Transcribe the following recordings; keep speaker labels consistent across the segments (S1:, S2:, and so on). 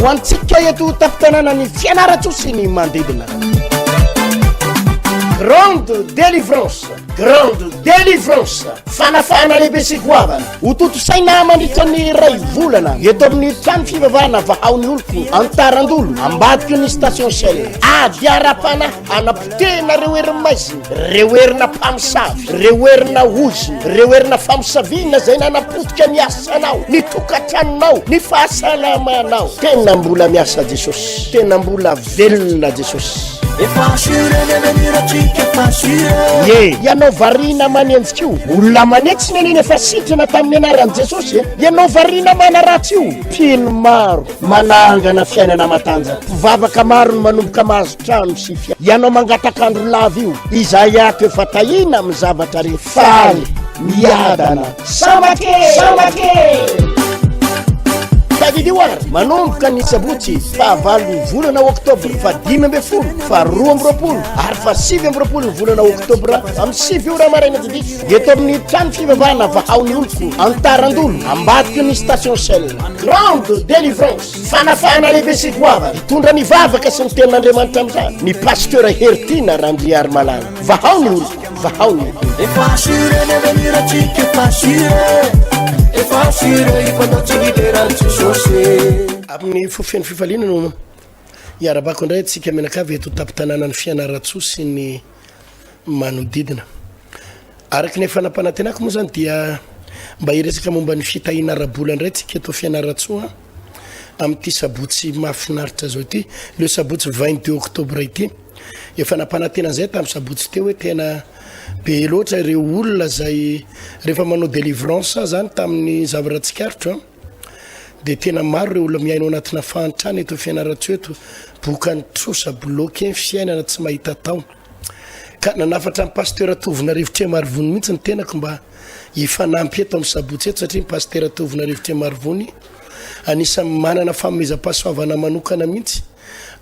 S1: Ho antsika eto tampon-tanànan'i Fianarantsoa sy ny manodidina. Grande délivrance, grande délivrance, fanafahana lehibe sy goavana ho tontosaina mandritra ny iray volana eto amin'ny trano fivavahana Vahao ny Oloko Antarandolo, ambadiky ny station Shell. Ady ara-panahy hanapotehina ireo herin'ny maizina, ireo herina mpamosavy, ireo herina ozona, ireo herina famosaviana izay nanapotika ny asanao, ny tokantranonao, ny fahasalamanao. Tena mbola miasa Jesosy, tena mbola velona Jesosy.
S2: Efa assuré ny avenir atsika efa assuré.
S1: Ye, ianao variana manenjika io, olona manetsy nenena efa sitrana tamin'ny anaran'i Jesosy e. Ianao variana manaratsy io, mpino maro manangana fiainana matanjaka, mpivavaka maro no manomboka mahazo trano sy fia. Ianao mangataka andro lava io, izahay ato efa tahiana amin'ny zavatra rehetra. Faly, miadana, sambatra e! Sambatra e! Tadidio ary, manomboka ny sabotsy fahavalon'ny volana oktobra, faha 15, faha 22 ary faha 29 ny volana oktobra amin'ny 9 ora maraina tsy diso, eto amin'ny trano fivavahana Vahao ny Oloko, Antarandolo, ambadiky ny station Shell. Grande délivrance, fanafahana lehibe sy goavana, hitondra ny vavaka sy ny tenin'Andriamanitra amin'izany ny Pasteur Heritiana Randriarimalala. Vahao ny oloko. Vahao ny
S2: Efa assuré ny avenir atsika efa assuré Efa assuré hifanao tsy hidera an'i Jesosy.
S1: Amin'ny fo feno fifaliana no iarabako indray antsika mianakavy eto tampon-tanànan'i Fianarantsoa sy ny manodidina. Araka ny efa nampanantenako moa izany dia mba hiresaka momba ny fitahiana ara-bola indray tsika eto Fianarantsoa amin'ity sabotsy mahafinaritra izao ity, le sabotsy 22 octobre ity. Efa nampanantena an'izay tamin'ny sabotsy teo hoe tena be loatra ireo olona izay rehefa manao délivrance zany tamin'ny zavatra tsikaritro an, dia tena maro ireo olona miaina ao anatina fahantrana eto Fianarantsoa eto, bokan'ny trosa, bloqué ny fiainana, tsy mahita atao. Ka nanafatra an'i Pasteur Tovonarivo Tremarivony mihitsy ny tenako mba hifanampy eto amin'ny sabotsy eto satria ny Pasteur Tovonarivo Tremarivony anisan'ny manana fanomezam-pahasoavana manokana mihitsy.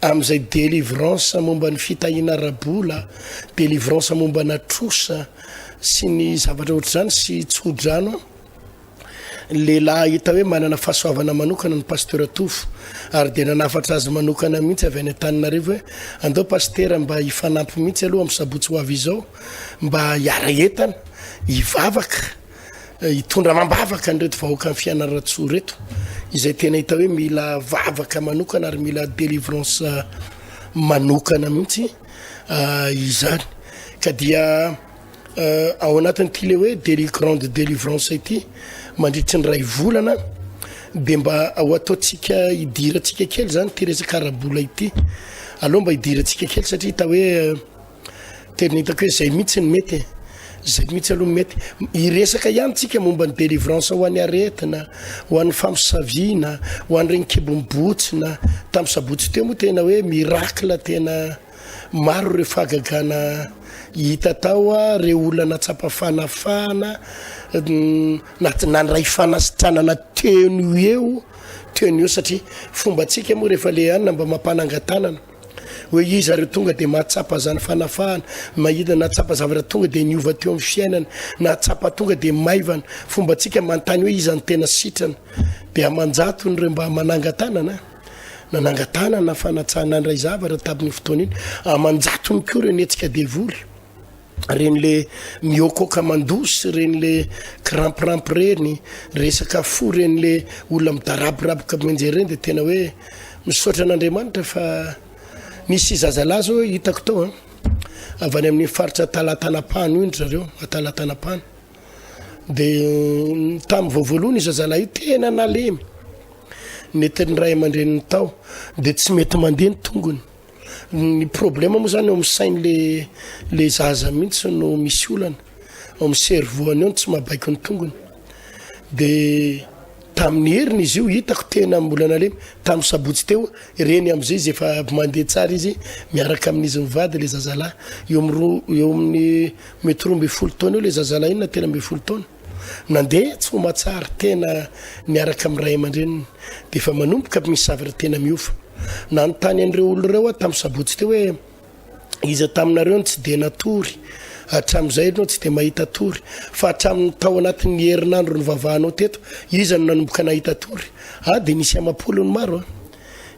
S1: amin'izay délivrance momba ny fitahiana ara-bola, délivrance mombana trosa sy ny zavatra ohatr'izany sy tso-drano. Lehilahy hita hoe manana fahasoavana manokana ny Pasteur Tovo ary dia nanafatra azy manokana mihitsy avy any Antananarivo hoe andao Pasitera mba hifanampy mihitsy aloha amin'ny sabotsy ho avy izao mba hiara-hientana, hivavaka. Hitondra amam-bavaka an'ireto vahoakan'i Fianarantsoa ireto, izay tena hita hoe mila vavaka manokana ary mila délivrance manokana mihitsy izany. Ka dia ao anatin'ity le hoe déli grande délivrance ity, mandritry ny iray volana, dia mba ho ataontsika hidirantsika kely izany ity resaka ara-bola ity. Aleo mba hidirantsika kely satria hita hoe Tena hitako hoe zay mihitsy no mety e. Zay mihitsy aloha no mety. Hiresaka ihany tsika momba ny délivrance ho an'ny aretina, ho an'ny famosaviana, ho an'ireny kibo mibotsina. Tamin'ny sabotsy teo moa tena hoe miracle tena maro ireo fahagagana hita tao, ireo olona nahatsapa fanafahana, nandray fanasitranana teo no eo, teo no eo satria fombantsika moa rehefa le anona mba mampanangan-tanana. Hoe iza ireo tonga dia mahatsapa izany fanafahana, mahita nahatsapa zavatra tonga dia niova teo amin'ny fiainana, nahatsapa tonga dia maivana. Fombantsika manontany hoe iza no tena sitrana. Dia aman-jatony ireo mba manangan-tanana, nanangan-tanana fa natsaha nandray zavatra tamin'io fotoana iny. Aman-jatony koa ireo nihetsika devoly. Reny le mihoakoaka mandosy, reny le kirampirampy reny, resaka fo reny le olona midaraboraboka mianjery reny de tena hoe misaotra an'Andriamanitra fa nisy zazalahy zao hitako tao an, avy any amin'ny faritra Talatanapahana io ndry zareo, Talatanapahana, de tamin'ny vao voalohany io zazalahy io tena nalemy, nentin'ny ray aman-dreniny tao de tsy mety mandeha ny tongony. Ny problème moa zany eo amin'ny sain'le le zaza mihitsy no misy olana, ao amin'ny cerveau-ny ao no tsy mahabaiko ny tongony. De tamin'ny heriny izy io hitako tena mbola nalemy, tamin'ny sabotsy teo reny am'zay izy efa mandeha tsara izy miaraka amin'izy mivady le zazalahy, eo amin'ny roa eo amin'ny mety 12 taona eo le zazalahy iny na 13 taona. Nandeha tsy ho mahatsara tena niaraka amin'ny ray aman-dreniny dia efa manomboka misy zavatra tena miova. Nanontany an'ireo olona ireo aho tamin'ny sabotsy teo hoe iza taminareo no tsy dia natory hatramin'izay ianao tsy dia mahita tory fa hatramin'ny tao anatin'ny herinandro nivavahanao teto iza no nanomboka nahita tory? Ah dia nisy amam-polony maro an!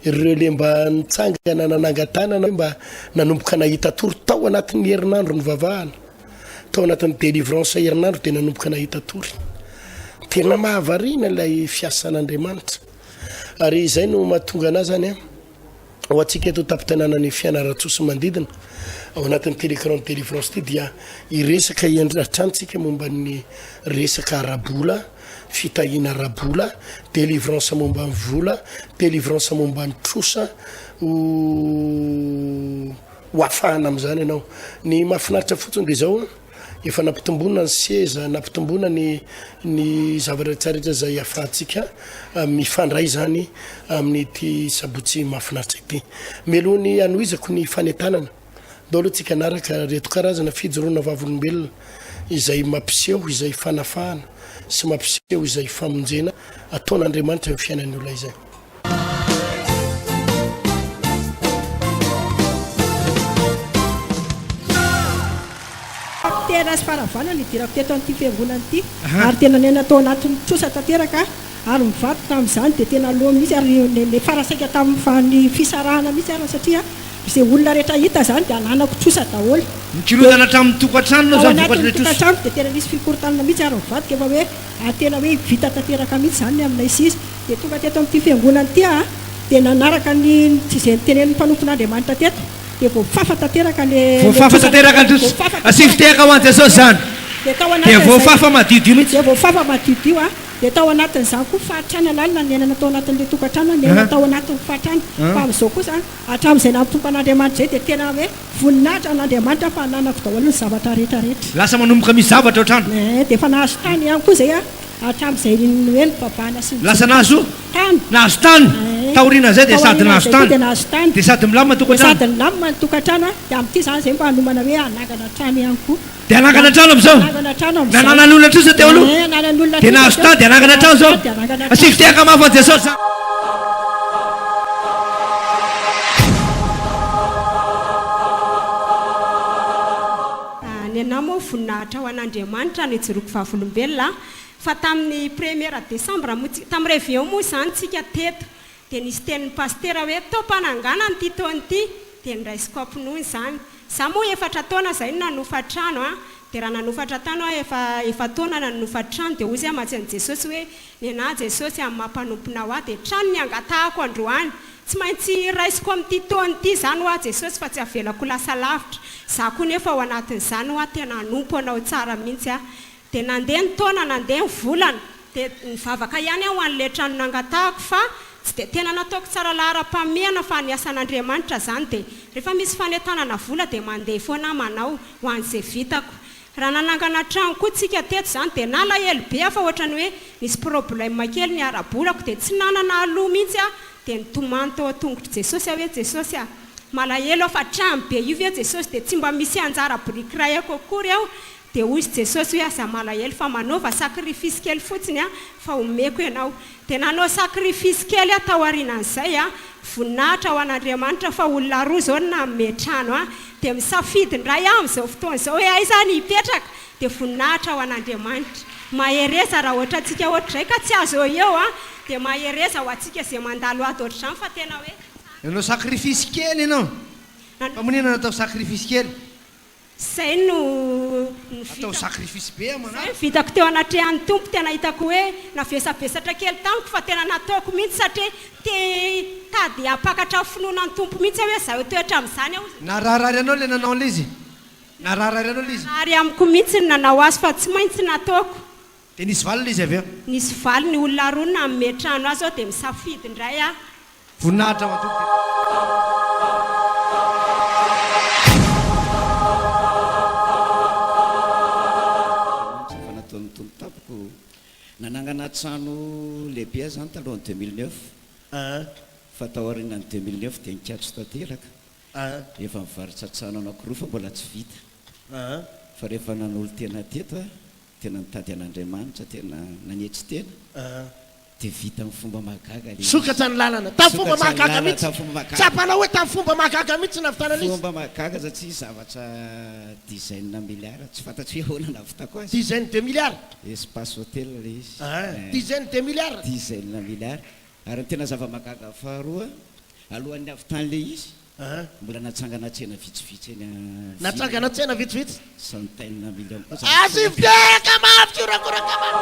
S1: Ireo le mba nitsangana nanangan-tanana hoe mba nanomboka nahita tory tao anatin'ny herinandro nivavahana. Tao anatin'ny délivrance herinandro dia nanomboka nahita tory. Tena mahavariana ilay fiasan'Andriamanitra. Ary izay no mahatonga anah zany an, ho antsika eto an-tampon-tanànan'i Fianarantsoa sy manodidina, ao anatin'ity l'écran de délivrance ity dia hiresaka hatrany tsika momba ny resaka ara-bola, fitahiana ara-bola, délivrance momba ny vola, délivrance momba ny trosa, ho ho afahana amin'izany ianao. Ny mahafinaritra fotsiny dia izao, efa nampitomboina ny seza, nampitomboina ny ny zavatra rehetra rehetra izay ahafahantsika mifandray izany amin'ity sabotsy mahafinaritra ity. Mialoha ny hanohizako ny fanentanana, ndao aloha tsika hanaraka ireto karazana fijoroana vavolombelona izay mampiseho izay fanafahana sy mampiseho izay famonjena ataon'Andriamanitra amin'ny fiainan'ny olona izay.
S3: Tena sy faharavana ny nidirako teto amin'ity fiangonana ity ary tena niaina tao anatin'ny trosa tanteraka aho ary mivady tamin'izany dia tena loha mihitsy ary niafara saika tamin'ny fisarahana mihitsy ary satria izay olona rehetra hita izany dia ananako trosa daholo.
S4: Nikorontana hatramin'ny tokantranonao
S3: Tao
S4: izany vokatry
S3: anatin'ny
S4: ilay trosa.
S3: tokantranoko dia tena nisy fikorontanana mihitsy ary nivadika efa hoe ary tena hoe vita tanteraka mihitsy izany ny aminay sy izy. Dia tonga teto amin'ity fiangonana ity aho dia nanaraka ny izay notenenin'ny mpanompon'Andriamanitra teto dia voafafa tanteraka ilay
S4: Voafafa
S3: trosa.
S4: tanteraka ny trosa.
S3: Voafafa
S4: Asio
S3: tanteraka.
S4: fitehaka ho an'i Jesosy izany.
S3: Dia tao
S4: Dia
S3: anatin'izay
S4: voafafa madiodio mihitsy.
S3: Dia voafafa madiodio aho. Dia tao anatin'izany koa fahantrana lalina niainana tao anatin'ilay tokantrano, niainana tao anatin'ny fahantrana. Fa amin'izao kosa, hatramin'izay nahatompo an'Andriamanitra izay dia tena hoe voninahitra an'Andriamanitra fa ananako daholo ny zavatra rehetra rehetra.
S4: Lasa manomboka misy zavatra ao an-trano.
S3: Ee, dia efa nahazo tany ihany koa izay aho hatramin'izay hoe nivavahana sy
S4: Lasa
S3: nijoro
S4: nahazo?
S3: tany.
S4: Nahazo tany.
S3: Ee.
S4: Taorianan'izay dia sady nahazo
S3: Taorianan'izay koa
S4: tany.
S3: dia nahazo tany.
S4: Dia sady milamina ny
S3: Dia
S4: tokantrano.
S3: sady nilamina ny tokantrano an, dia amin'ity izany izay mba hanomana hoe hanangana trano ihany koa.
S4: Dia hanangana trano amin'izao?
S3: Hanangana trano amin'izao.
S4: Nananan'ny olona trosa teo aloha?
S3: Ee, nananan'ny olona
S4: Dia
S3: trosa
S4: nahazo
S3: teo.
S4: tany dia hanangana trano izao?
S3: Nahazo tany dia hanangana
S4: Asio
S3: trano.
S4: fitehaka mafy an'i Jesosy izany.
S5: Ny anah moa voninahitra ho an'Andriamanitra no ijoroako vavolombelona fa tamin'ny première décembre moa tsika, tamin'ny réveillon moa izany tsika teto dia nisy tenin'ny pasitera hoe taom-pananganana ity taona ity dia noraisiko am-pinoana izany. Za moa efatra taona izay no nanofa trano an, dia raha nanofatra tano aho efa efa-taona nanofa trano dia hozy aho mantsy an'i Jesosy hoe ny anah Jesosy amin'ny maha mpanomponao ahy dia trano ny angatahako androany, tsy maintsy raisiko amin'ity taona ity izany hoa Jesosy fa tsy avelako ho lasa lavitra, za koa nefa ao anatin'izany hoa tena hanompo anao tsara mihitsy aho. Dia nandeha ny taona, nandeha ny volana, dia nivavaka ihany aho ho an'ilay trano nangatahako fa tsy dia tena nataoko tsara laharam-pahamehana fa ny asan'Andriamanitra izany dia rehefa misy fanentanana vola dia mandeha foana aho manao ho an'izay vitako. Raha nanangana trano koa tsika teto izany dia nalahelo be aho fa ohatran'ny hoe nisy problème kely ny ara-bolako dia tsy nanana aloha mihitsy aho dia nitomany tao an-tongotr'i Jesosy aho hoe Jesosy a! malahelo aho fa trano be io ve Jesosy dia tsy mba misy anjara biriky iray ako akory aho Dia hoy Jesosy hoe aza malahelo fa manaova sacrifice kely fotsiny an, fa omeko ianao. Dia nanao sacrifice kely aho tao aorianan'izay an, voninahitra ho an'Andriamanitra fa olona roa izao no nanome trano ahy. Dia misafidy indray aho amin'izao fotoana izao hoe aiza aho no hipetraka. Dia voninahitra ho an'Andriamanitra. Mahereza raha ohatrantsika ohatr'izay ka tsy azo eo eo an, dia mahereza ho antsika izay mandalo ady ohatr'izany fa tena hoe tsara.
S4: Nanao sacrifice kely ianao? Fa maninona natao sacrifice kely?
S5: Izay no no
S4: Atao
S5: vitako.
S4: sacrifice be aho
S5: Izay no
S4: manaraka.
S5: vitako teo anatrehan'ny Tompo, tena hitako hoe navesabesatra kely tamiko fa tena nataoko mihitsy satria te hitady hampakatra finoana ny Tompo mihitsy aho hoe zaho toetra amin'izany aho.
S4: Nararirary anao ilay nanao an'ilay izy? Nararirary anao ilay izy?
S5: Narary amiko mihitsy ny nanao azy fa tsy maintsy nataoko.
S4: Dia nisy valiny ilay izy avy eo?
S5: Nisy valiny, olona roa no nanome trano ahy izao dia misafidy indray aho.
S4: Voninahitra ho an'Tompo.
S6: Efa nataon'ny Tompo tamiko. Nanangana trano lehibe aho izany talohan'ny 2009. Fa tao aorianan'ny 2009 dia nikatso tanteraka. Efa nivarotra trano anankiroa fa mbola tsy vita. Fa rehefa nanolo-tena teto aho, tena nitady an'Andriamanitra, tena nanetry tena. Dia vita amin'ny fomba mahagaga ilay izy.
S1: Sokatra ny lalana. Tamin'ny fomba
S6: Sokatra ny
S1: mahagaga
S6: lalana
S1: mihitsy.
S6: tamin'ny fomba mahagaga.
S1: Tsapanao hoe tamin'ny fomba mahagaga mihitsy no nahavitana an'izy.
S6: Fomba mahagaga satria zavatra dizaine milliard, tsy fantatro hoe ahoana nahavitako azy.
S1: Dizaine de milliards.
S6: Espace hotel ilay izy.
S1: Ah, dizaine de milliards.
S6: Dizaine milliard. Ary ny tena zava-mahagaga faharoa, Alohan'ny havitan'ilay izy, mbola natsangana tsena vitsivitsy eny ville.
S1: Natsangana tsena vitsivitsy.
S6: Centaine million koa zany.
S1: Asio fitehaka mafy sy horakoraka mafy.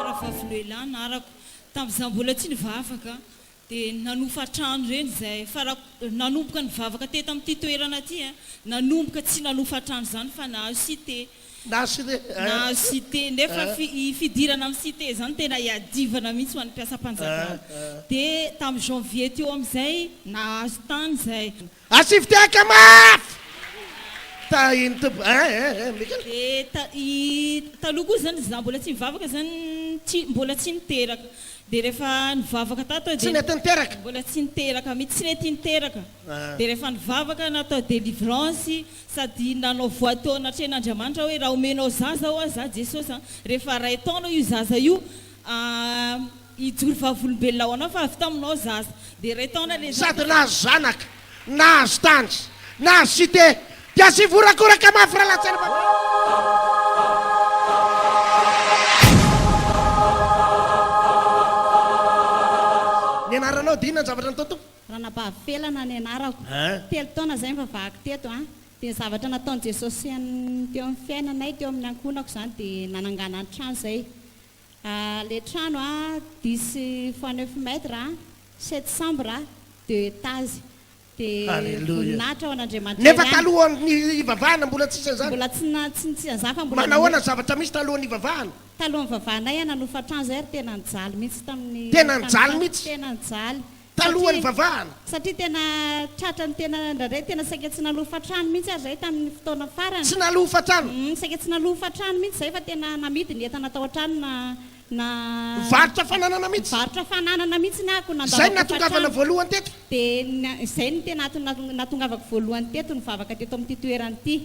S7: Rahavavy Noelah anarako. Tamin'izaho mbola tsy nivavaka dia nanofa trano ireny izay fa raha nanomboka nivavaka teto amin'ity toerana ity nanomboka tsy nanofa trano izany fa nahazo cité.
S1: Nahazo cité eh.
S7: Nahazo cité nefa fi fidirana amin'ny cité izany tena iadivana mihitsy ho an'ny mpiasam-panjakana. Dia tamin'ny janvier teo amin'izay nahazo tany izay.
S1: Asio fitehaka mafy! Tahin'ny Tompo eh eh eh Mikael.
S7: Dia ta i taloha koa izany za mbola tsy nivavaka izany tsy mbola tsy niteraka. Dia rehefa nivavaka tato aho
S1: Tsy
S7: dia
S1: nety niteraka?
S7: mbola tsy niteraka mihitsy, tsy nety niteraka. Dia rehefa nivavaka natao délivrance Sady nanao voa teo anatrehan'Andriamanitra hoe raha omenao zaza hoa za Jesosy a, rehefa ray taona io zaza io a hijoro vavolombelona ho anao fa avy taminao zaza. Dia ray taona le zaza.
S1: Sady nahazo zanaka, nahazo tany, nahazo cité, dia asivo horakoraka mafy raha latsaka ny vava. Ny anaranao dia inona ny zavatra natao Tompo?
S8: Ranabavy Felana ny anarako. Telo taona izay nivavahako teto an. Dia ny zavatra nataon'i Jesosy teo amin'ny fiainanay, teo amin'ny ankohonako izany dia nananganany trano izay. Ilay trano an, dix fois neuf mètres an, sept chambres, deux étages. Dia voninahitra ho an'Andriamanitra
S1: Nefa
S8: ihany.
S1: talohan'ny hivavahana mbola tsisy an'izany.
S8: Mbola tsy na tsy tsy an'izany fa mbola
S1: Manahoana ny zavatra misy talohan'ny hivavahana?
S8: Talohan'ny nivavahanay an, nanofa trano izay ary tena nijaly mihitsy tamin'ny
S1: Tena nijaly mihitsy?
S8: Tena nijaly.
S1: Talohan'ny nivavahana?
S8: Satria tena tratran'ny tena indraindray tena saika tsy naloa hofantrano mihitsy ary izahay tamin'ny fotoana farany.
S1: Tsy naloa hofantrano?
S8: Humm saika tsy naloa hofantrano mihitsy izahay fa tena namidy ny entana tao an-trano na na.
S1: Nivarotra fananana mihitsy?
S8: Nivarotra fananana mihitsy ny ahako
S1: Izay no
S8: nandavako
S1: nahatongavana
S8: hofantrano.
S1: voalohany teto?
S8: Dia izay no tena antony nahatongavako voalohany teto nivavaka teto amin'ity toerana ity.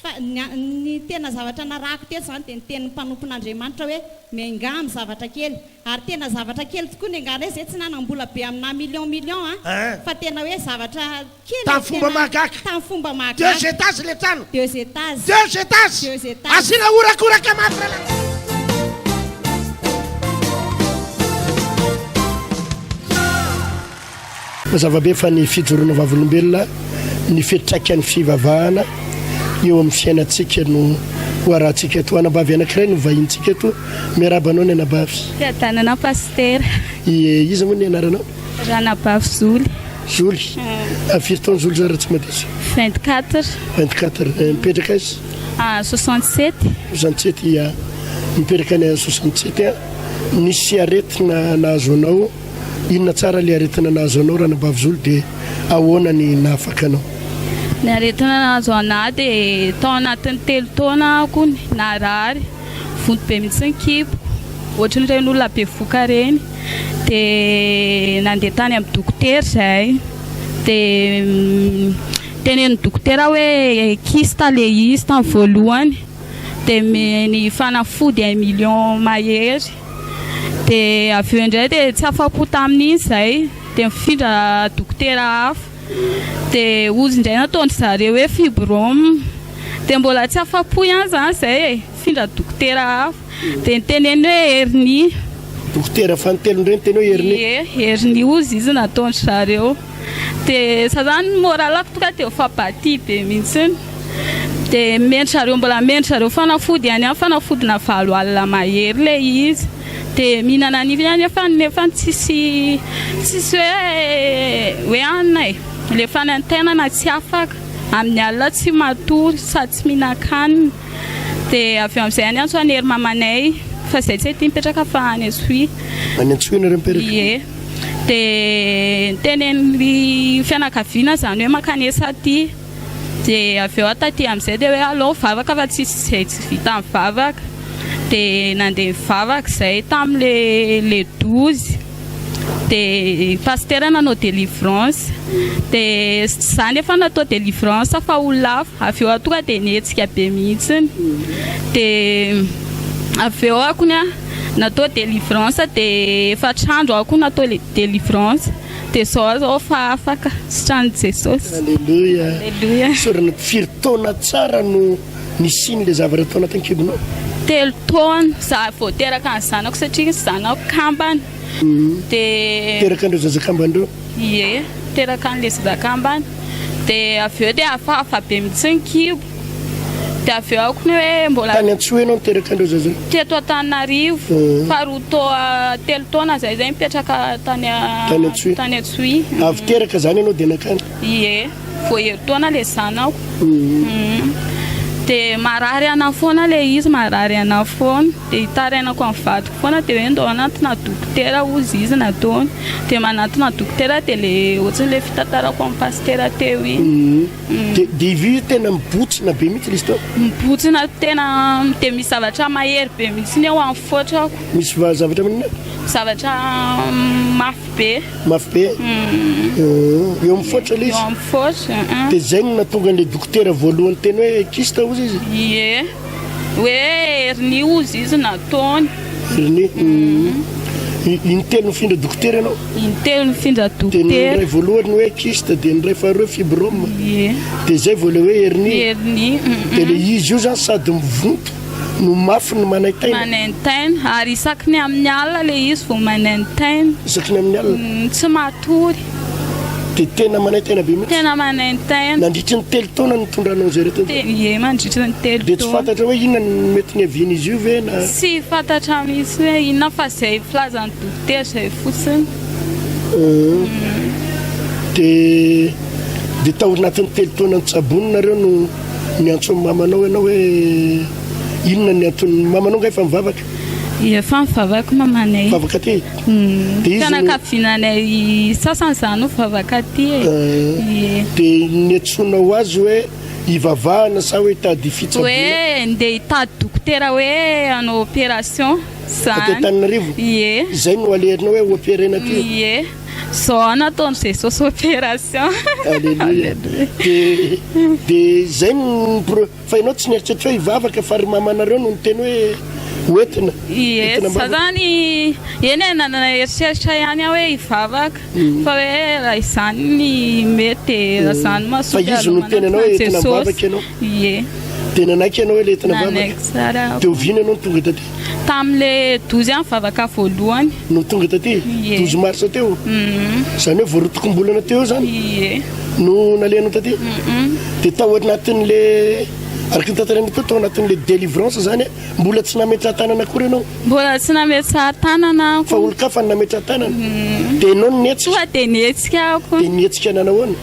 S8: Fa ny ny tena zavatra narahako teto izany dia ny tenin'ny mpanompon'Andriamanitra hoe miaingà amin'ny zavatra kely. Ary tena zavatra kely tokoa niainganay izay tsy nanam-bola be aminà million million an, fa tena hoe zavatra kely
S1: Tamin'ny
S8: ary
S1: fomba
S8: tena
S1: mahagaga.
S8: tamin'ny fomba mahagaga.
S1: Deux étages ilay trano.
S8: Deux étages.
S1: Deux étages.
S8: Deux étages.
S1: Asiana horakoraka mafy rahalahy. Mazava be fa ny fijoroana vavolombelona, ny fiantraikan'ny fivavahana eo amin'ny fiainantsika no ho arahantsika eto. Anabavy anankiray no vahinintsika eto. Miarahaba anao ny anabavy.
S9: Fiadanana Pasitera.
S1: Ie, iza moa ny anaranao?
S9: Ranabavy Zoly.
S1: Zoly. Firy taona Zoly zao raha tsy mahadiso?
S9: 24.
S1: 24. Mipetraka aiza?
S9: 67.
S1: 67, ia. Mipetraka any 67. Nisy aretina nahazo anao. Inona tsara le aretina nahazo anao ranabavy Zolo de ahoana ny nahafaka anao?
S9: Ny aretina nahazo anah dia tao anatin'ny telo taona aho kony narary, vonto be mihitsy ny kiboko, ohatran'ireny olona bevoka ireny, dia nandeha tany amin'ny dokotera izahay, dia tenenin'ny dokotera hoe kyste ilay izy tamin'ny voalohany, dia nomeny fanafody un million mahery. Dia avy eo indray dia tsy afa-po tamin'iny izahay dia nifindra dokotera hafa. Dia hozy indray nataon-dry zareo hoe fibrome. Dia mbola tsy afa-po ihany izany izahay e, nifindra dokotera hafa. Dia niteneniny hoe hernie.
S1: Dokotera fahatelo indray niteny hoe hernie?
S9: Ie, hernie hozy izy nataon-dry zareo. Dia za zany ny morale-ko tonga dia efa bâti be mihitsy. Dia omen-dry zareo mbola omen-dry zareo fanafody ihany ihany fanafodina 8 alina mahery ilay izy. Dia mihinana an'iny ihany nefa nefa tsisy tsisy hoe hoe anona e. Ilay fanaintainana tsy afaka. Amin'ny alina tsy matory sady tsy mihinan-kanina. Dia avy eo amin'izay any antso an'i Hery mamanay fa izay tsy aty mipetraka fa any Antsohihy.
S1: Any Antsohihy nareo mipetraka?
S9: Ie. Dia nitenenin'ny fianakaviana izany hoe mankanesa aty. Dia avy eo aho taty amin'izay dia hoe aleo mivavaka fa tsisy izay tsy vita mivavaka. Dia nandeha nivavaka izay tamin'ilay le 12. Dia pasitera nanao délivrance. Dia za nefa natao délivrance fa olona hafa. Avy eo aho tonga dia nihetsika be mihitsy. Dia avy eo aho kony natao délivrance dia efatr'andro aho koa natao délivrance. Dia zao aho zao fa afaka, sitran'i Jesosy.
S1: Aleloia.
S9: Aleloia.
S1: Sorana firy taona tsara no nisian'ilay zavatra tao anatin'ny kibonao?
S9: Telo taona za vao teraka ny zanako satria ny zanako kambana. Dia.
S1: Teraka an'ireo zaza kambana ireo?
S9: Ie, teraka an'ilay zaza kambana. Dia avy eo dia hafahafa be mihitsy ny kibo. Dia avy eo aho ny hoe mbola.
S1: Tany Antsohihy ianao niteraka an'ireo zaza ireo?
S9: Teto Antananarivo. Fa roa taona, telo taona izay izay nipetraka tany
S1: Tany Antsohihy.
S9: Tany Antsohihy.
S1: Avy teraka izany ianao dia nankany?
S9: Ie, vao herintaona ilay zanako. Dia marary anah foana ilay izy, marary anah foana. Dia itarainako amin'ny vadiko foana dia hoe ndao hanantona dokotera hozy izy nataony. Dia manantona dokotera dia ilay ohatran'ilay fitantarako amin'ny pasitera teo iny.
S1: Dia dia io tena mibotsina be mihitsy ilay izy teo?
S9: Mibotsina tena, dia misy zavatra mahery be mihitsy eo amin'ny fotrako.
S1: Misy zavatra maninona?
S9: Zavatra mafy be.
S1: Mafy be? Eo amin'ny fotra ilay izy?
S9: Eo amin'ny fotra.
S1: Dia izay no nahatonga an'ilay dokotera voalohany niteny hoe kyste hozy izy?
S9: Ie. Hoe hernie hozy izy nataony.
S1: Hernie? Intelo nifindra dokotera ianao?
S9: Intelo nifindra dokotera.
S1: Dia ny iray voalohany hoe kyste, dia ny iray faharoa fibrome.
S9: Ie.
S1: Dia izay vao ilay hoe hernie.
S9: Hernie.
S1: Dia ilay izy io izany sady mivonto no mafy no manaintaina.
S9: Manaintaina, ary isaky ny amin'ny alina ilay izy vao manaintaina.
S1: Isaky ny amin'ny alina?
S9: Tsy matory.
S1: Dia tena manaintaina be mihitsy?
S9: Tena manaintaina.
S1: Nandritry ny telo taona nitondranao an'izay aretina izay?
S9: Ie, mandritry ny telo taona.
S1: Dia tsy fantatra hoe inona no mety niavian'izy io ve na?
S9: Tsy fantatra mihitsy hoe inona fa izay filazan'ny dokotera izay fotsiny.
S1: Dia dia tao anatin'ny telo taona nitsaboana nareo no niantso an'i mamanao ianao hoe inona ny anton'ny mamanao nga efa mivavaka?
S9: Efa mivavaka mamanay.
S1: Mivavaka aty? Dia izy no
S9: Fianakaviananay sasany izany no mivavaka aty e. Ie.
S1: Dia niantsoanao azy hoe hivavahana sa hoe hitady fitsaboana?
S9: Hoe ndeha hitady dokotera hoe hanao opération izany.
S1: Aty Antananarivo?
S9: Ie.
S1: Izay no alehanao hoe ho-opérer-na aty?
S9: Ie. Zao nataon'i Jesosy opération.
S1: Alléluia. Dia dia izay no pro fa ianao tsy nieritreritra hoe hivavaka fa ry mamanareo no niteny hoe ho entina.
S9: Ie,
S1: Entina
S9: za
S1: am-bavaka.
S9: zany eny e nanana eritreritra ihany aho hoe hivavaka fa hoe raha izany ny mety dia raha izany
S1: Fa
S9: mahasoa dia
S1: izy
S9: aleo
S1: no niteny anao
S9: manantona
S1: hoe
S9: an'i
S1: entina am-bavaka
S9: Jesosy.
S1: ianao.
S9: Ie.
S1: Dia nanaiky ianao hoe ilay entina am-bavaka.
S9: Nanaiky tsara aho.
S1: Dia oviana ianao no tonga taty?
S9: Tamin'ilay douze ihany vavaka voalohany.
S1: No tonga taty?
S9: Ie.
S1: 12 mars teo? Izany hoe vao roa tokom-bolana teo eo izany?
S9: Ie.
S1: No nalehanao taty? Dia tao anatin'le, araka ny tantarainao teo, tao anatin'le délivrance izany, mbola tsy nametraha-tanana akory ianao?
S9: Mbola tsy nametraha-tanana aho.
S1: Fa olon-kafa no nametraha-tanana? Dia ianao no nihetsika?
S9: Tonga dia nihetsika aho.
S1: Dia nihetsika nanao ahoana?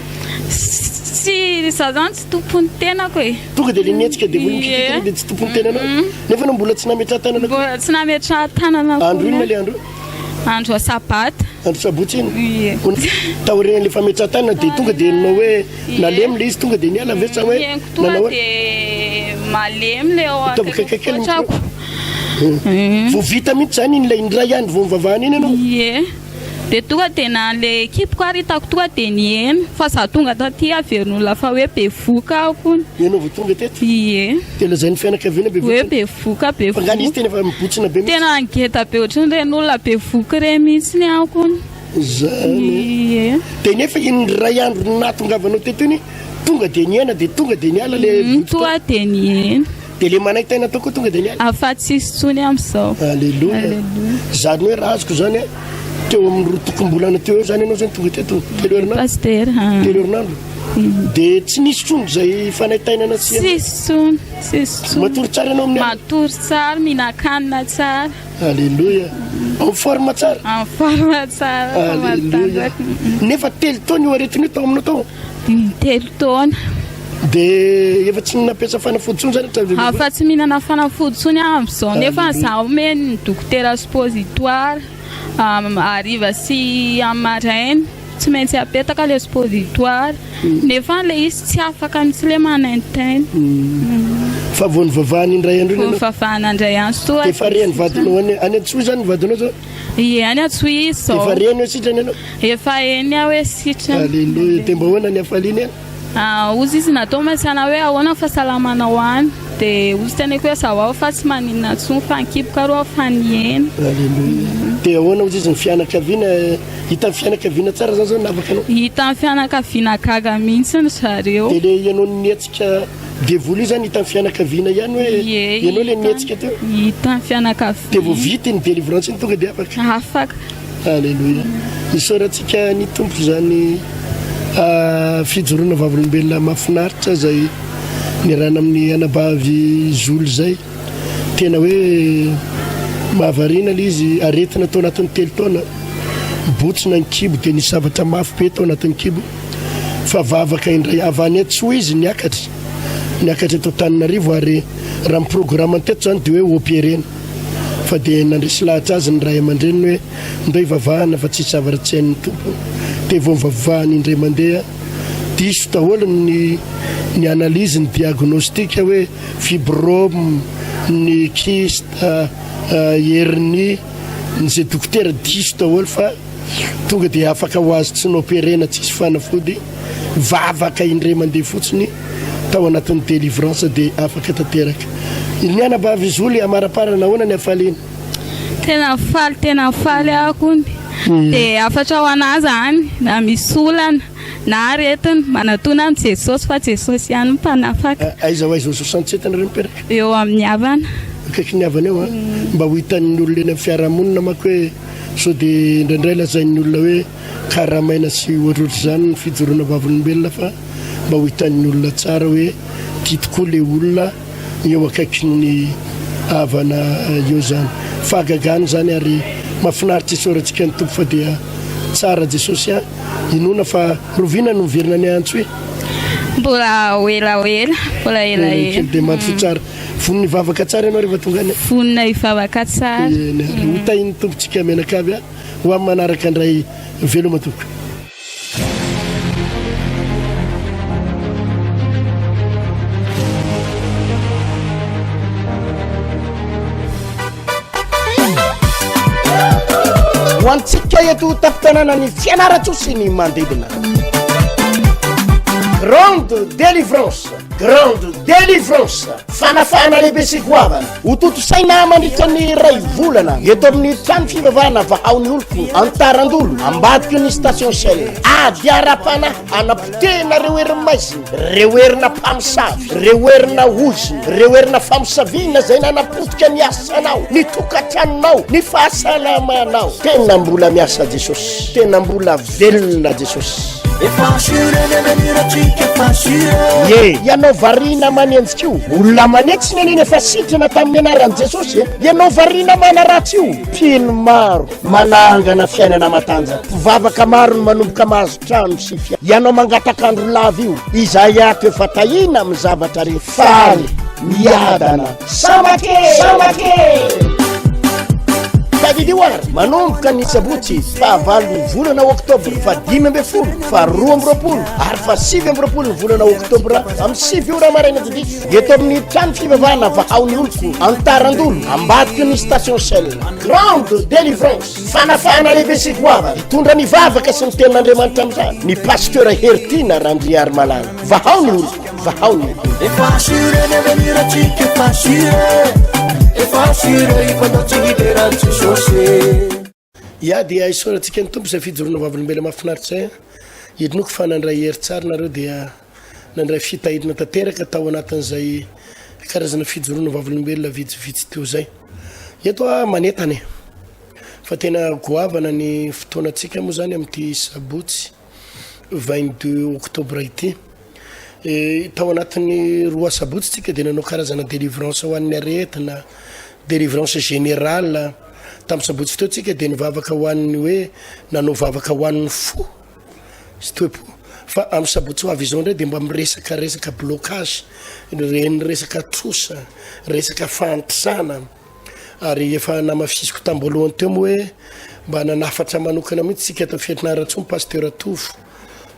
S9: Tsy, izaho izany tsy tompon'ny tenako e.
S1: Tonga dia le nihetsika devoly mikitikitra dia tsy tompon'ny tenanao nefa ianao mbola tsy nametraha-tanana akory.
S9: Mbola tsy nametraha-tanana akory.
S1: Andro inona le andro io?
S9: Andro sabata.
S1: Andro sabotsy iny?
S9: Ie.
S1: Taorian'le fametraha-tanana dia tonga dia henonao hoe nalemy le izy tonga dia niala ve sa hoe
S9: Henoko tonga
S1: nanao hoe?
S9: dia malemy le ao
S1: Ataovy akaiky kely ny
S9: akaikiko.
S1: Vao vita mihitsy izany iny ilay indray andro vao nivavahana iny ianao?
S9: Ie. Dia tonga dia na le ekipiko ary hitako tonga dia niheno fa za tonga taty averin'olona fa hoe bevoka aho kony.
S1: Ianao vao tonga teto?
S9: Ie.
S1: Dia lazain'ny fianakaviana bevoka?
S9: Hoe bevoka bevoka.
S1: Fa nga izy tena efa mibotsina be mihitsy?
S9: Tena ngeda be ohatran'ireny olona bevoka ireny mihitsy ny aho kony.
S1: Zany e.
S9: Ie.
S1: Dia nefa iny iray andro nahatongavanao teto iny tonga dia nihena dia tonga dia niala le vonto tao?
S9: Tonga dia nihena.
S1: Dia le manaintaina tao koa tonga dia niala.
S9: Afa tsisy tsony amizao.
S1: Alléluia. Zany hoe raha azoko zany a, teo amin'ny roa tokom-bolana teo eo zany ianao zany tonga teto, telo herinandro.
S9: Pasitera.
S1: Telo herinandro. Dia tsy nisy tsony izay fanaintainana sy.
S9: Tsisy tsony, tsisy tsony.
S1: Matory tsara ianao amin'ny alina?
S9: Matory tsara, mihinan-kanina tsara.
S1: Alléluia. En forme tsara?
S9: En forme tsara.
S1: Alléluia. Nefa telo taona io aretina io tao aminao tao?
S9: Telo taona.
S1: Dia efa tsy nampiasa fanafody intsony zany hatramin'izay
S9: Efa
S1: fotoana?
S9: tsy mihinana fanafody intsony aho amin'izao nefa izaho omen'ny dokotera suppositoire hariva sy amin'ny maraina tsy maintsy apetaka ilay suppositoire nefa ilay izy tsy afaka mihitsy ilay manaintaina.
S1: Fa vao nivavahana indray andro iny
S9: Vao
S1: ianao?
S9: nivavahana indray andro toa
S1: Dia efa ren'ny vadinao any any Antsohihy zany ny vadinao zao?
S9: Ie any Antsohihy izy
S1: Dia
S9: izao.
S1: efa reny hoe sitrana ianao?
S9: Efa eny aho hoe sitrana.
S1: Alléluia. Dia mba ahoana ny hafaliany any?
S9: Hozy izy natao masana hoe ahoana ny fahasalamanao any dia hozy teneko hoe zaho ao fa tsy maninona intsony fa ny kiboka aloha fa nihena.
S1: Alléluia. Dia ahoana hozy izy ny fianakaviana, hitan'ny fianakaviana tsara zany zao ny navaka anao?
S9: Hitan'ny fianakaviana gaga mihitsy ry zareo.
S1: Dia le ianao nihetsika devoly io zany hitan'ny fianakaviana ihany hoe ianao le nihetsika teo?
S9: Hitan'ny fianakaviana.
S1: Dia vao vita iny délivrance iny tonga dia afaka?
S9: Afaka.
S1: Aleloia. Isaorantsika ny Tompo izany fijoroana vavolombelona mahafinaritra izay niarahana amin'ny anabavy Zoly izay. Tena hoe mahavariana ilay izy, aretina tao anatin'ny telo taona, botsina ny kibo dia nisy zavatra mafy be tao anatin'ny kibo fa vavaka indray avy any Antsohihy izy niakatra, niakatra eto Antananarivo ary raha ny programme teto izany dia hoe opérena. Fa dia nandresy lahatra azy ny ray aman-dreniny hoe ndao hivavahana fa tsisy zavatra tsy hain'ny Tompo. Dia vao nivavahany indray mandeha, diso daholo ny ny analyse, ny diagnostic hoe fibrome, ny kyste, hernie, ny izay dokotera diso daholo fa tonga dia afaka ho azy tsy noperena tsisy fanafody, vavaka indray mandeha fotsiny tao anatin'ny délivrance dia afaka tanteraka. Ny anabavy Zoly amaraparana ahoana ny hafaliana?
S9: Tena faly tena faly aho kony. Dia hafatra ho anah zany na misy olana na aretina manatona amin'i Jesosy fa Jesosy ihany no mpanafaka.
S1: Aiza ho aiza ao 67 nareo mipetraka?
S9: Eo amin'ny havana.
S1: Akaikin'ny havana eo an? Mba ho hitan'ny olona eny amin'ny fiarahamonina manko hoe Sao dia indraindray lazain'ny olona hoe karamaina sy ohatrohatr'izany ny fijoroana vavolombelona fa mba ho hitan'ny olona tsara hoe tia tokoa ilay olona eo akaikin'ny havana eo izany. Fahagagana izany ary mahafinaritra isaorantsika ny Tompo fa dia tsara Jesosy a! Inoana fa roviana no miverina any Antsohihy?
S9: Mbola ho elaela, mbola elaela.
S1: Kely dia mandrosoa tsara. Vonona hivavaka tsara ianao rehefa tonga any.
S9: Vonona hivavaka tsara.
S1: Eny ary. Ho tahin'ny Tompontsika mianakavy a. Ho amin'ny manaraka indray. Veloma tompoko. Ho antsika eto tampon-tanànan'i Fianarantsoa sy ny manodidina. Grande délivrance, grande délivrance, fanafahana lehibe sy goavana hotontosaina mandritra ny iray volana eto amin'ny trano fivavahana Vahao ny Oloko Antarandolo, ambadiky ny station Shell. Ady ara-panahy hanapotehina ireo herin'ny maizina, ireo herina mpamosavy, ireo herina ozona, ireo herina famosaviana izay nanapotika ny asanao, ny tokantranonao, ny fahasalamanao. Tena mbola miasa Jesosy, tena mbola velona Jesosy.
S2: Efa assuré ny avenir atsika efa assuré.
S1: Ye, ianao variana manenjika io, olona manetsy nenena efa sitrana tamin'ny anaran'i Jesosy e. Ianao variana manaratsy io, mpino maro manangana fiainana matanjaka, mpivavaka maro no manomboka mahazo trano sy fiara. Ianao mangataka andro lava io, izahay ato efa tahiana amin'ny zavatra rehetra. Faly, miadana, sambatra e! Sambatra e! Tadidio ary, manomboka ny sabotsy fahavalon'ny volana oktobra, faha 15, faha 22 ary faha 29 ny volana oktobra amin'ny sivy ora maraina tsy diso, eto amin'ny trano fivavahana Vahao ny Oloko, Antarandolo, ambadiky ny station Shell. Grande délivrance, fanafahana lehibe sy goavana, hitondra ny vavaka sy ny tenin'Andriamanitra amin'izany ny Pasteur Heritiana Randriarimalala. Vahao ny oloko, vahao ny oloko.
S2: Efa assuré ny avenir atsika efa assuré Efa assuré hifanao tsy hidera an'i Jesosy.
S1: Ya dia isaorantsika ny Tompo izay fijoroana vavolombelona mahafinaritra izay a. Inoako fa nandray hery tsara nareo dia nandray fitahirina tanteraka tao anatin'izay karazana fijoroana vavolombelona vitsivitsy teo izay. Eto aho manentana e. Fa tena goavana ny fotoanantsika moa izany amin'ity sabotsy 22 octobre ity. E, tao anatin'ny roa sabotsy tsika dia nanao karazana délivrance ho an'ny aretina, délivrance générale. Tamin'ny sabotsy teo tsika dia nivavaka ho an'ny hoe nanao vavaka ho an'ny fo sy toe-po. Fa amin'ny sabotsy ho avy izao indray dia mba miresaka resaka blocage, ireny resaka trosa, resaka fahantrana. Ary efa namafisiko tamboalohany teo moa hoe mba nanafatra manokana mihitsy tsika eto Fianarantsoa ny Pasteur Tovo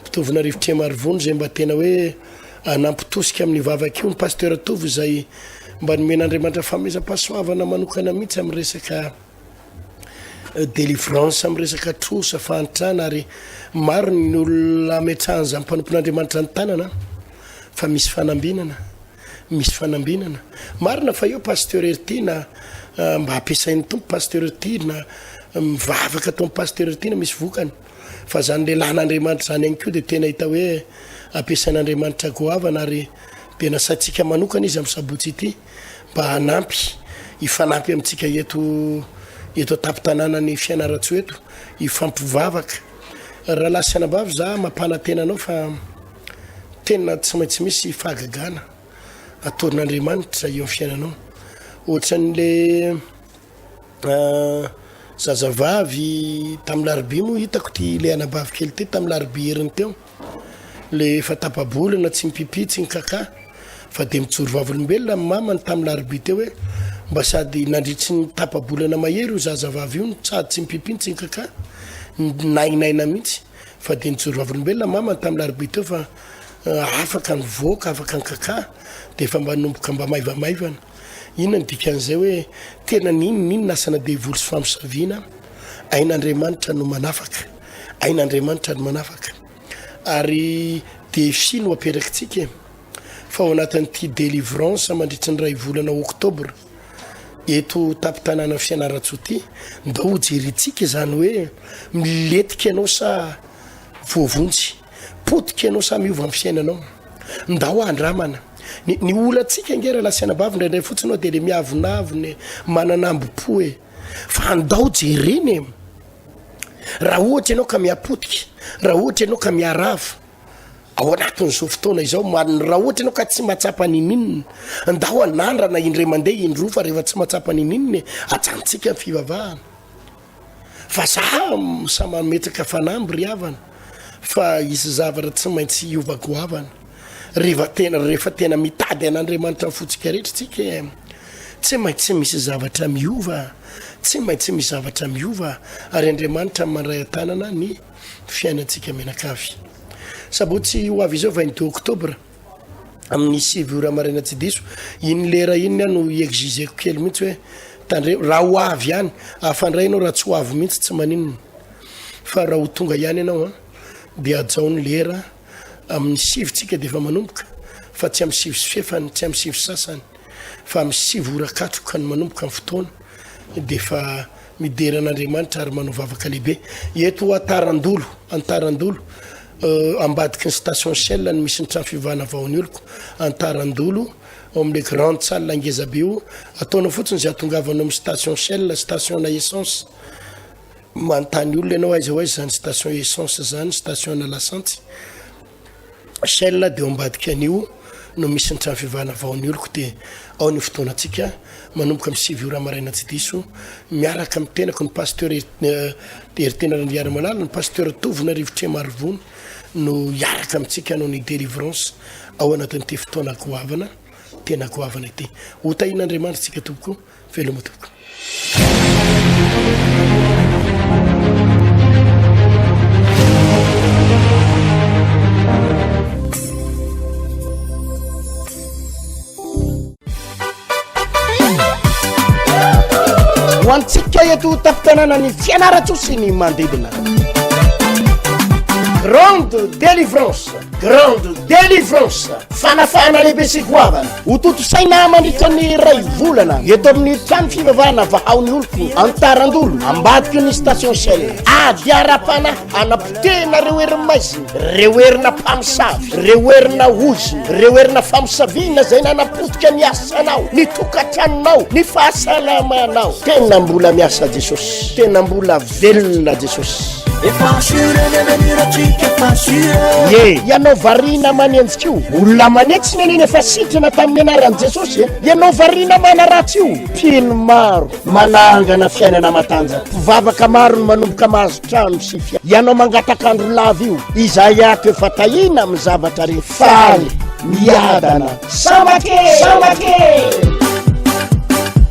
S1: Mpitovinarivo Triamarivony izay mba tena hoe anampitosika amin'ny vavaka io ny Pasteur Tovo izay mba nomen'Andriamanitra fanomezam-pahasoavana manokana mihitsy amin'ny resaka délivrance amin'ny resaka trosa fahantrana ary maro ny olona ametrahan'izany mpanompon'Andriamanitra ny tanana. Fa misy fanambinana, misy fanambinana. Marina fa eo Pasteur Heritiana mba ampiasain'ny Tompo Pasteur Heritiana, mivavaka ataon'i Pasteur Heritiana misy vokany. Fa zany lehilahin'Andriamanitra zany ihany koa dia tena hita hoe ampiasain'Andriamanitra goavana ary dia nasaintsika manokana izy amin'ny sabotsy ity mba hanampy, hifanampy amintsika eto eto an-tampon-tanànan'i Fianarantsoa eto, hifampivavaka. Rahalahy sy anabavy za mampanantena anao fa tena tsy maintsy misy fahagagana ataon'Andriamanitra eo amin'ny fiainanao. Ohatran'le Zazavavy tamin'ny larobia moa hitako ty le anabavy kely ty tamin'ny larobia heriny teo le efa tapa-bolana tsy mipipi tsy mikaka fa de mijoro vavolombelona ny mamany tamin'ny larobia teo hoe mba sady nandritry ny tapa-bolana mahery io zazavavy io no sady tsy mipipi no tsy mikaka nainaina mihitsy fa de nijoro vavolombelona ny mamany tamin'ny larobia teo fa afaka nivoaka afaka nikaka de efa mba nomboka mba maivamaivana. Inona no dikan'izay hoe tena n'inon'inona asana devoly sy famosaviana, hain'Andriamanitra no manafaka, hain'Andriamanitra no manafaka. Ary défi no aperakitsika e, fa ao anatin'ity délivrance mandritry ny iray volana octobre eto tampon-tanànan'i Fianarantsoa ity, ndao hojerentsika izany hoe milentika ianao sa voavonjy, potika ianao sa miova ny fiainanao. Ndao handramana. Ny, ny olantsika ange rahalahy sy anabavy indraindray fotsiny hoa dia le miavonavona e, manana ambo-po e. Fa andao jerena e. Raha ohatra ianao ka mihapotika, raha ohatra ianao ka miharava ao anatin'izao fotoana izao, raha ohatra ianao ka tsy mahatsapa n'ininona, ndao hanandrana indray mandeha indroa fa rehefa tsy mahatsapa n'ininona e, ajanontsika ny fivavahana. Fa za sa mametraka fanamby ry havana fa hisy zavatra tsy maintsy hiova goavana rehefa tena rehefa tena mitady an'Andriamanitra ny fontsika rehetra tsika e. Tsy maintsy misy zavatra miova, tsy maintsy misy zavatra miova ary Andriamanitra mandray an-tanana ny fiainantsika mianakavy. Sabotsy ho avy izao 22 octobre. amin'ny 9 ora maraina tsy diso, iny lera iny ny ahy no hi-exigeko kely mihitsy hoe tandremo, raha ho avy ihany, afandray ianao raha tsy ho avy mihitsy tsy maninona, fa raha ho tonga ihany ianao an, dia hajao ny lera, amin'ny sivy tsika dia efa manomboka, fa tsy amin'ny sivy sy fefany, tsy amin'ny sivy sasany, fa amin'ny sivy ora katroka no manomboka ny fotoana, dia efa midera an'Andriamanitra ary manao vavaka lehibe. Eto Antarandolo, Antarandolo, Ambadiky ny station Shell no misy ny trano fivavahana Vahonioloko, Antarandolo, ao amin'ilay grande salle ngeza be io. Ataonao fotsiny izay hahatongavanao amin'ny station Shell, station-na essence. Manontany olona ianao aiza ho aiza izany station essence izany, station-na lasantsy. Shell dia ao ambadika an'io no misy ny trano fivavahana Vahonioloko dia ao ny fotoanantsika manomboka amin'ny 9 ora maraina tsy diso miaraka amin'ny tenako ny pasteur Heritena Randriarimalala, ny pasteur Tovona Rivotremarovony no hiaraka amintsika hanao ny délivrance ao anatin'ity fotoana goavana tena goavana ity. Ho tahian'Andriamanitra isika tompoko. Veloma tompoko. Ho antsika eto tampon-tanànan'i Fianarantsoa sy ny manodidina. Grande délivrance, grande délivrance, fanafahana lehibe sy goavana ho tontosaina mandritra ny iray volana eto amin'ny trano fivavahana Vahao ny Oloko Antarandolo, ambadiky ny station Shell. Ady ara-panahy hanapotehina ireo herin'ny maizina, ireo herina mpamosavy, ireo herina ozona, ireo herina famosaviana izay nanapotika ny asanao, ny tokantranonao, ny fahasalamanao. Tena mbola miasa Jesosy, tena mbola velona Jesosy.
S2: Efa assuré ny avenir atsika efa assuré.
S1: Ye, ianao variana manenjika io, olona manetsy nenena efa sitrana tamin'ny anaran'i Jesosy e. Ianao variana manaratsy io, mpino maro manangana fiainana matanjaka, mpivavaka maro no manomboka mahazo trano sy fiara. Ianao mangataka andro lava io, izahay ato efa tahiana amin'ny zavatra rehetra. Faly, miadana, sambatra e! Sambatra e!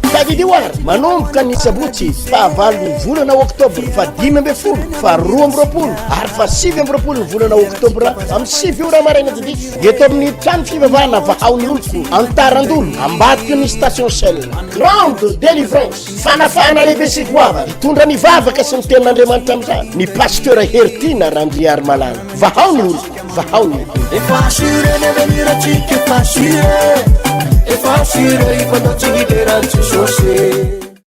S1: Tadidio ary, manomboka ny sabotsy fahavalon'ny volana oktobra, faha 15, faha 22 ary faha 29 ny volana oktobra amin'ny 9 ora maraina tsy diso, eto amin'ny trano fivavahana Vahao ny Oloko, Antarandolo, ambadiky ny station Shell. Grande délivrance, fanafahana lehibe sy goavana, hitondra ny vavaka sy ny tenin'Andriamanitra amin'izany ny Pasteur Heritiana Randriarimalala. Vahao ny oloko. Vahao ny.
S2: Efa assuré ny avenir antsika efa assuré Efa assuré hifandao tsy hidera an'i Jesosy.